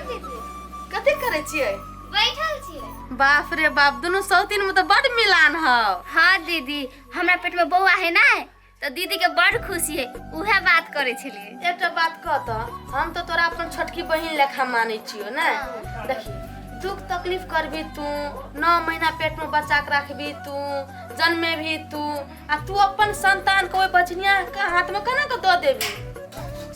दीदी। कथी करै छियै? बैठल छियै। बाप रे बाप, दुनू सौतीन में तऽ बड मिलान हौ। हाँ दीदी, हमरा पेट में बौआ है ना, तऽ दीदी के बड खुशी है, उहे बात करै छलियै। एकटा बात कह तऽ, हम तऽ तोरा अपन छोटकी बहिन लेखा मानै छियौ ने। देखी, दुख तकलीफ करबी तू, 9 महीना पेट में बच्चा के राखबी तू, जन्मे भी तू, आ तू अपन संतान के ओहि बचनिया के हाथ में केना के दऽ देबी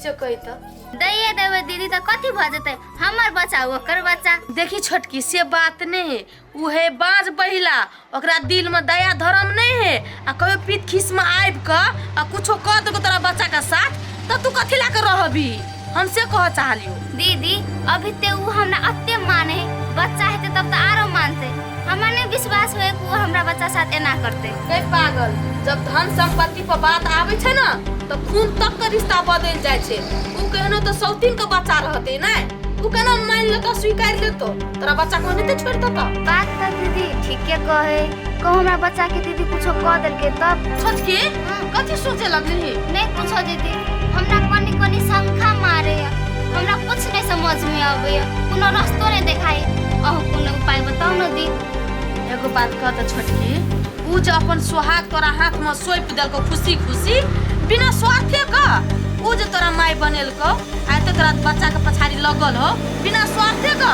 से कही तऽ? दैये देबै दीदी, तऽ कथी भऽ जेतै? हमर बच्चा ओकर बच्चा। देखी छोटकी, से बात नहीं है। उ है बाज बहिला, ओकरा दिल में दया धर्म नहीं है, आ कहियो पीत खीस में आबि कऽ आ कुछो कऽ देलको तोरा बच्चा के साथ तऽ तू कथी ला के रहबी? हम से कहऽ चाहलियो। दीदी, अभी ते उ हमरा अत्ते माने है, बच्चा हेतै तब तऽ आरो मानतै। हमरा नहीं विश्वास होए कि उ हमरा बच्चा साथ एना करतै। गै पागल, जब धन संपत्ति पर बात आबै छै ने तऽ खून तक के रिश्ता बदलि जाइ छै। उ केहनो तऽ सौतीन के बच्चा रहतै ने, उ केना मानि लेतौ, स्वीकार लेतौ? तोरा बच्चा को ओनाहिते छोड़ि देतौ? बात तऽ दीदी ठीके कहे। कहूँ हमरा बच्चा के दीदी कुछो कह देलकै तब? छोटकी, कथी सोचे लगली? नहीं कुछो दीदी, हमरा कनी कनी शंका मारे है, हमरा कुछ नहीं समझ में आवे है, कोनो रास्तो नहीं देखाई। अहूँ कोनो उपाय बताउ न दी। एगो बात कह तऽ छोटकी, उ जे अपन सोहाग तोरा हाथ में सौंप देलकौ खुशी खुशी बिना स्वार्थे के, उ जे तोरा माय बनेलकौ, आइ तक तोरा बच्चा के पछाड़ी लगल हो बिना स्वार्थे के,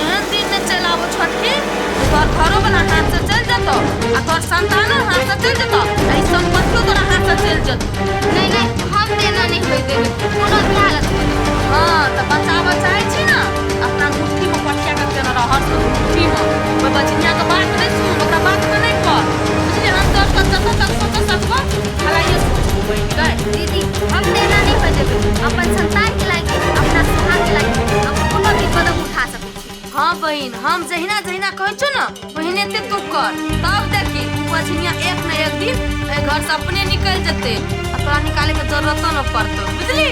एहन दिन ने चलि आबो छोटकी जे तोहर घरो वाला हाथ से चलि जेतौ, आ तोहर संतानो हाथ से चलि जेतौ, आ ई सम्पत्तियो तोरा हाथ से चलि जेतौ। नहीं नहीं, हम तऽ एना नहीं होय देबै कोनो भी हालत में। हाँ तऽ बचाबऽ चाहै छी ने, अपना मुट्ठी में पठिया के केने रह, मुट्ठी में। ओहि बचनिया के बात नहीं सुन, ओकरा बात में नहीं कर, बुझलियै? हम तोहर जतऽ तक सोचऽ सकबो भलाइए सोचबो बहिन गै। दीदी, हम तऽ एना नहीं होय देबै। अपन संतान के लागी, अपना सुहाग के लागी हम कोनो भी कदम उठा सकै छी। हाँ बहिन, हम जहिना जहिना कहै छौ ने ओहिने ते तू कर, तब देखी उ बचनिया एक न एक दिन एहि घर से अपने निकलि जेतै, आ तोरा निकाले के जरूरतो न पड़तौ, बुझली?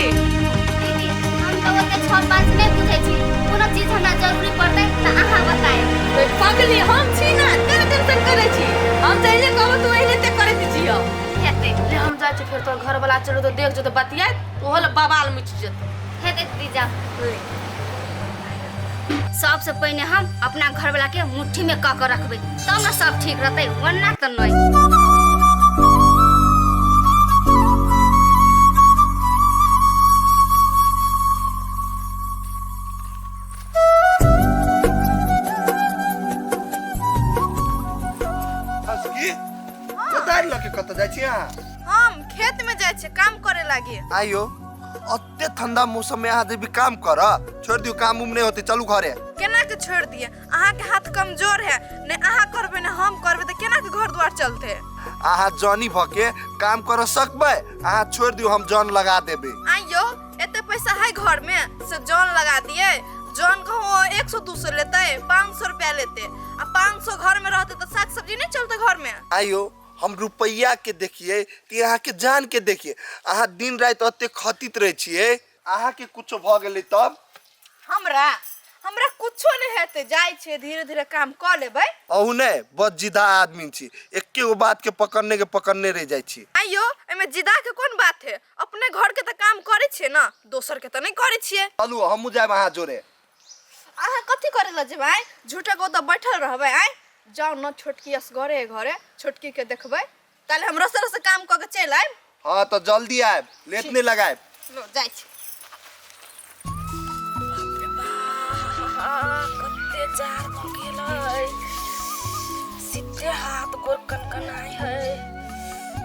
दीदी, हम तऽ ओते 6-5 नहीं बुझै छी, कोनो चीज हमरा जरूरी पड़तै तऽ अहाँ बतायब। ओए पगली, हम छी ना, तेरे टेंशन करै छी। हम जहिले कहबो तू ओहिले ते करैत जियो। हेतै। ले हम जाइ छी, फेर तोहर घर वाला चलू तऽ देख जेतौ बतियाइत, ओहो ले बवाल मचि जेतौ। हेतै दीदी, जाउ। सबसे पहिने हम अपना घरवाला के मुट्ठी में कऽ के रखबै तब ने सब ठीक रहतै, वरना तऽ नहीं। हंसकी, कोदारि लऽ के कतऽ जाइ छी अहाँ? हम खेत में जाइ छियै काम करे लागी। आइयो अते ठंडा मौसम में अहाँ जेबी काम कर? छोड़ दियो, काम उम नहीं होते, चलू घरे। केना के छोड़ दिए? अहाँ के हाथ कमजोर है, ने अहाँ करबे ने हम करबे तऽ केना के घर द्वार चलते? अहाँ जनी भ के काम कर सकबै? अहाँ छोड़ दियो, हम जन लगा देबे। आइयो एते पैसा है घर में से जन लगा दिए? जन कहूँ 100-200 लेते, 500 रुपया लेते, आ 500 घर में रहते तो साग सब्जी नहीं चलते घर में। आइयो हम रुपया के देखिए कि अहाँ के जान के देखिए? अहाँ दिन राति अते खतित रहे छियै, अहाँ के कुछो भ गेलै तब? हमरा हमरा कुछो नहीं हेतै, जाइ छियै धीरे धीरे काम कऽ लेबै। अहू ने बड़ जिदा आदमी छी, एके गो बात के पकड़ने के पकड़ने रह जाइ छी। आइयो एहिमे जिदा के कोन बात है? अपने घर के तऽ काम करै छियै ने, दोसर के तऽ नहीं करै छियै। चलू, हमहूँ जायब अहाँ जोरे। अहाँ कथी करै लए जेबै? आँय, झूठे के ओतऽ बैठल रहबै? आँय, जाउ न छोटकी असगरे घरे, छोटकी के देखबै, ताले हम रसे रसे काम कऽ के चलि आयब। हाँ तऽ जल्दी आयब, लेट नहीं लगायब। लो जाइ छी। कते जाड़ भऽ गेल है, सीधे हाथ गोर कनकनाइ है।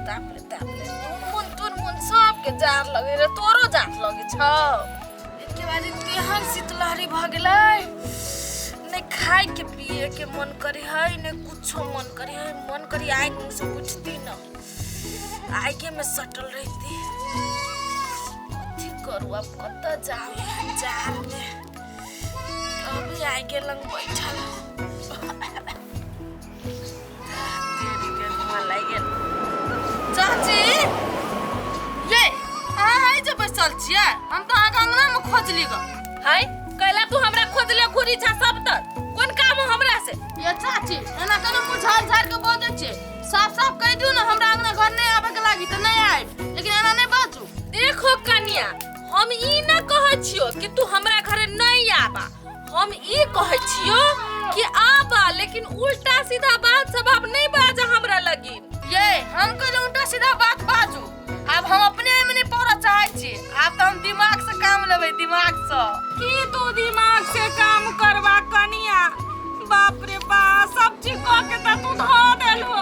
तापले तापले तुन तुन मुन सबके जाड़ लगे रे, तोरो जाड़ लगे छौ? एके बारी तेहन शीतलहरी भऽ गेलै, नहि खाय के पिए के मन करे है, नहि कुछो मन करे है। मन करे आगि में से उठती न, आगे में सटल रहती। कथी करू अब, कतऽ जाउ एहन जाड़ में? अभी आगे लग बैठल तेरी के धुआं लागि गेल। चाची ये, अहाँ है जे बैसल छियै? हम तऽ अहाँके अंगना में खोजली ग। है कैला तू हमरा खोजले घुरी छा सब तर? कोन काम हो हमरा से? ये चाची, एना केना मुँह झाड़ झाड़ के बजै छियै? साफ साफ कहि दियौ ने, हमरा अंगना घर नहि आबे के लागी तऽ नहि आबि, लेकिन एना नहि बाजू। देखो कनिया, हम ई ना कहै छियो कि तू हमरा घरे नहीं आबा। हम ई कहै छियो कि आबा, लेकिन उल्टा सीधा बात सब आब नहीं बाजा हमरा लगी। ये हम कहले उल्टा सीधा बात बाजू, आब हम अपने में नहीं पड़ऽ चाहै छी, आब तऽ हम दिमाग से काम लेबै, दिमाग से। की तू दिमाग से काम करबा कनिया? बाप रे बा, सब चीज कह के तऽ तू धो देलहो।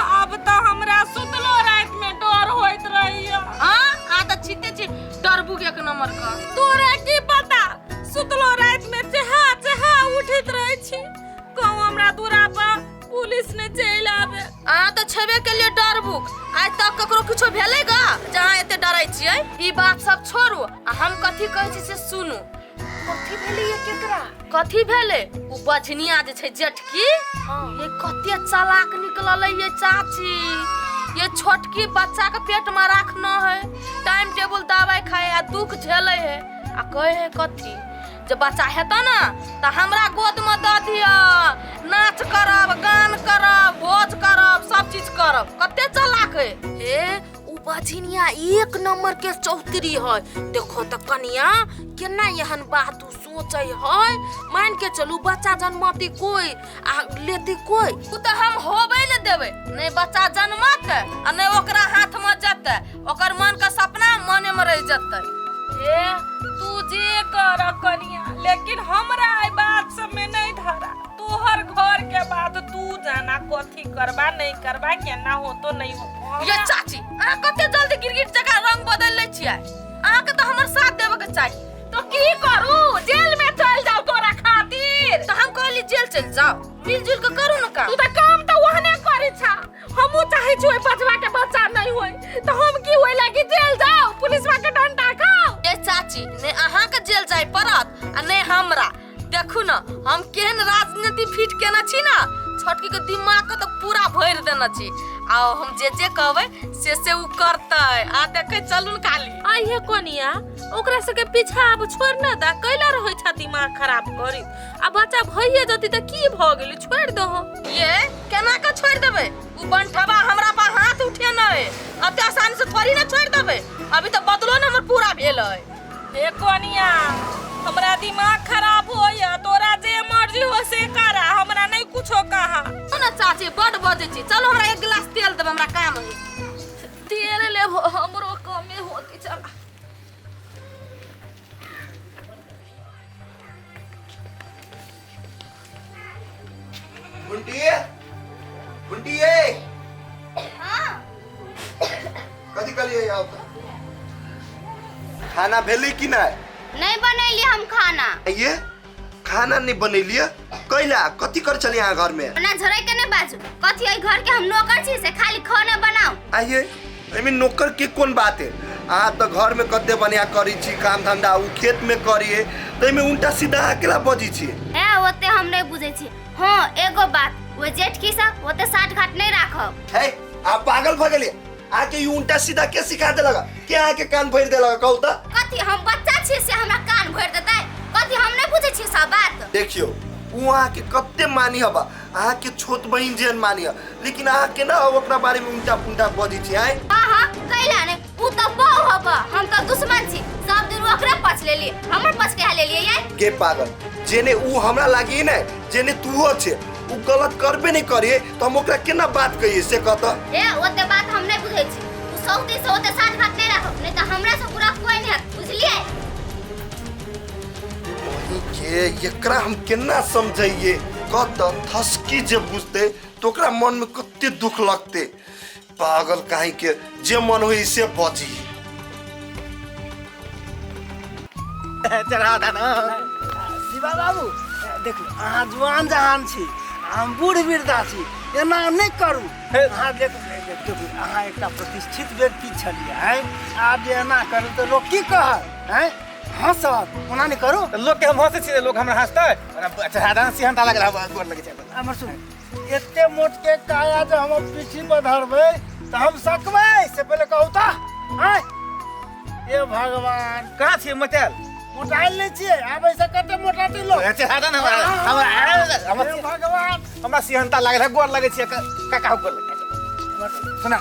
आब तऽ हमरा सुतलो राति में डर होइत रहैया। हाँ आ तऽ छीते छी डरबू एक नंबर का। तोरा की पता, सुतलो राति में चेहा चेहा उठैत रहै छी, कहूँ हमरा दूरा पर पुलिस ने चलि आबे। अहाँ तऽ छेबे के लिए डरबुक, आइ तक ककरो किछो भेलै गा जहाँ एते डरै छियै? ई बात सब छोड़ू आ हम कथी कहै छी से सुनू। कथी भेलै ये केकरा? कथी भेलै? उ बझनिया जे छै जेठकी, ये कते चालाक निकललै ये चाची। ये छोटकी बच्चा के पेट में राखना है, टाइम टेबुल दवाई खाए आ दुख झेले है, आ कहे है कथी जे बच्चा हेतै ना तऽ हमरा गोद में दऽ दिअ, नाच करब, गान करब, भोज करब, सब चीज करब। कते चालाक है। हे उ बझनिया एक नंबर के चौतरी है। देखो तऽ कनिया केना एहन बात उ सोचै है। मान के चलू बच्चा जन्मती कोई आ लेती कोई। उ तऽ हम होबै ने देबै, नहि बच्चा जन्मत आ नहि ओकरा हाथ में जेतै, ओकर मन के सपना मने में रहि जेतै। हे तू जे कर कनिया, लेकिन हमरा एहि बात सब में नहीं धरा। तोहर घर के बात तू जाना, कथी करबा नहीं करबा, केना होतो नहीं होतो। ये चाची अहाँ कते जल्दी गिरगिट जकाँ रंग बदलि लै छियै, अहाँके तऽ हमर साथ देबऽ के चाही। तो की करू, जेल में चल जाओ तोरा खातिर? तऽ हम कहली जेल चलि जाओ, मिलजुल के करू ने काम। तू तऽ काम तऽ ओहने करै छा, हमहूँ चाहै छी ओहि बचवा के बच्चा नहीं होय, तऽ हम की होय लागी जेल जाओ, पुलिसवा के डंडा खाओ। ये चाची ने अहाँके जेल जाय पड़त आ ने हमरा। देखू न हम केहन राजनीति फिट केने छी ना, छोटकी के दिमाग के तऽ पूरा भरि देने छी, आ हम जे जे कहबै से से उ करतै। आ देखै चलू न खाली। आइहे कनिया, ओकरा सबके पीछा आब छोड़ न दा, कैला रहै छा दिमाग खराब करी? आ बच्चा भइए जती तऽ की भऽ गेलै, छोड़ि दहो। ये केना के छोड़ि देबै? उ बंठवा हमरा पर हाथ उठेने है, अते आसानी से थोड़ी ना छोड़ि देबै। अभी तऽ बदलो ने हमर पूरा भेल है। हे कनिया, हमरा दिमाग खराब होइया, तोरा जे मर्जी हो से करा, हमरा नहीं कुछो कहा। ना चाची बड बजै छी, चलो हमरा एक गिलास तेल देबै, हमरा काम है। तेल लेबो, हमरो कमे होती। चला गुंटी, गुंटी ए कथी कहलियै आउ तऽ? खाना भेलै कि नहि? नहीं बनैली हम खाना। ये खाना नहीं बनेलियै कैला? कथी कर छलियै अहाँ घर में? ना झरै के नहीं बाजू, कथी एहि घर के हम नौकर छी से खाली खाना बनाऊ? आइए एहिमे नौकर के कोन बात है? अहाँ तऽ घर में कते बढ़िया करै छी काम धंधा, उ खेत में करिए, तऽ एहिमे उल्टा सीधा अकेला बजै छी। ए ओते हम नहीं बुझै छी। हाँ एगो बात, वो जेठकी से ओते साठ घाट नहीं राखब। हे आप पागल भऽ गेलियै? अहाँके ई उल्टा सीधा के सिखा देलक? के अहाँके कान भरि देलक कहू तऽ? कथी हम बच्चा छी से हमरा कान भरि देतै? कथी हम नहीं बुझै छी सब बात? देखियौ उ अहाँके कते मानी हबा, अहाँके छोट बहिन जेहन मानी ह, लेकिन अहाँ केना ओकरा बारे में उल्टा पुल्टा बजै छी? आँय हाँ हाँ कैला नहीं, उ तऽ बहु हबा, हम तऽ दुश्मन छी, सब दिन ओकरे पछ लेलियै, हमर पछ कहा लेलियै यार? के पागल, जेने उ हमरा लागी ने, जेने तूहो छे, उ गलत करबे नहीं करिए तो हम ओकरा केना बात कहिए से कहता? ए ओते बात हम नहीं बुझै छी, उ सौती से ओते साथ घाट नहीं राखब, नहीं तऽ हमरा से बुरा कोई नहीं हत, बुझलियै? वही के एकरा हम केना समझाइए कहता? थसकी जे बुझते तो ओकरा मन में कते दुख लगते। पागल काहे के जे मन होई से बजी। चढ़ा दाना शिवा बाबू, देखू अहाँ जुआन जहान छी, हम बूढ़ वृद्धा छी, एना नहि करू। अहाँ देखू देखू अहाँ एकटा प्रतिष्ठित व्यक्ति छलियै, आँय आब जे एना करू तऽ लोक की कहत? आँय हँसत, ओना नहि करू। लोक के हम हंसै छी, लोक हमरा हंसतै? चढ़ा दाना सिहंता लागल, गोर लगै छै। हमर सुनू, एते मोट के काया जे हम पीठी पर धरबै तऽ हम सकबै से पहिले कहू तऽ? आँय हे भगवान, कहाँ छियै मोटायल? मोटायल नहि छियै, आब एहिसँ कते मोटातै लोक? चढ़ा दाना हमरा, हमरा हे भगवान, हमरा सिहंता लागल है, गोर लगै छियै काका, गोर लगै छै। सुना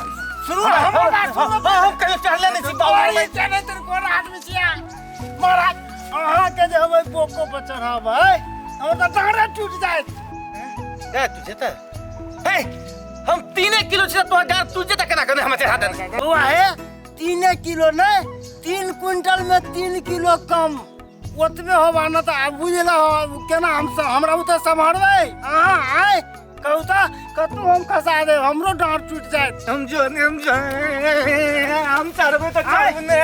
सुनू हमर बात सुनू। हम कहियो चढ़ले नहि छी बाबू। चढ़ै तर कोन आदमी छियै महाराज? अहाँके जे हम बोको पर चढ़ाबै, हमर तऽ डाँड़े टूटि जायत। ए तू जेतै? हे, हम 3 किलो छी, तोहर डाँड़ टूटि जेतै केना कने हमरा चढ़ा देने? बौआ हे, 3 किलो नहि, 3 क्विंटल में 3 किलो कम ओतबे होबा न तऽ आब बुझि लहो केना हम हमरा ओतऽ सम्हारबै। अहाँ आय कहू तऽ कतहु हम खसा देब, हमरो डाँड़ टूटि जायत। हम जो नहीं, हम जो हम चढ़बै तऽ चढ़बै नहि।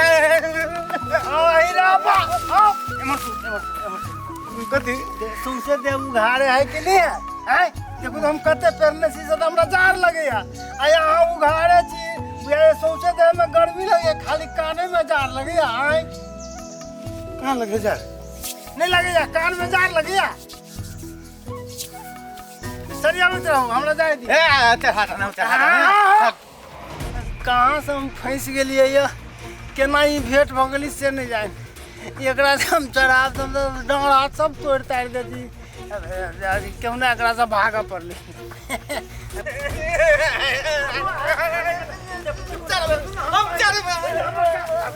कथी सौंसे देह उघारे है कि नहीं है? आँय देखू तऽ हम कते पहिरने छी से तऽ हमरा जाड़ लगैया, आ अहाँ उघारे छी, बुझाइए सौंसे देहमे गर्मी लगैया, खाली कानेमे जाड़ लगैया। आँय कहाँ लगे जाड़? नहीं लगैया, कानमे जाड़ लगैया। सरियाबैत रहू, हमरा जाय दी। ए चढ़ा ना, चढ़ा ना। कहाँ से हम फँसि गेलियै यऽ, केना ई भेंट भऽ गेली से नहि जानि। एकरा से हम चढ़ाब तऽ हम डाँड़ हाथ सब तोड़ि ताड़ि देती। केहुना एकरा से भागऽ पड़लै। हम चढ़बै।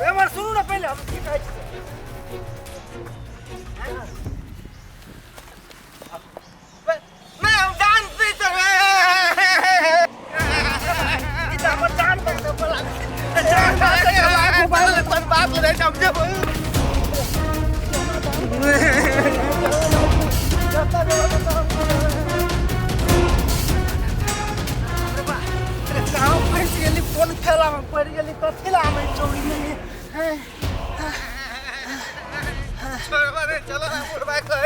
हमर सुनू ने पहिले, हम की कहै छी। नहीं, हम जान से चढ़बै। ई तऽ हमर जान बचबै बला। जान बचबै बला, बाप रे, हम जेबै। कहाँ फँसि गेली, कोन खेलामे पड़ि गेली, कथी ला हम चोरी गेली। छोड़बा रे, चलो ना, बुढ़बा कहे।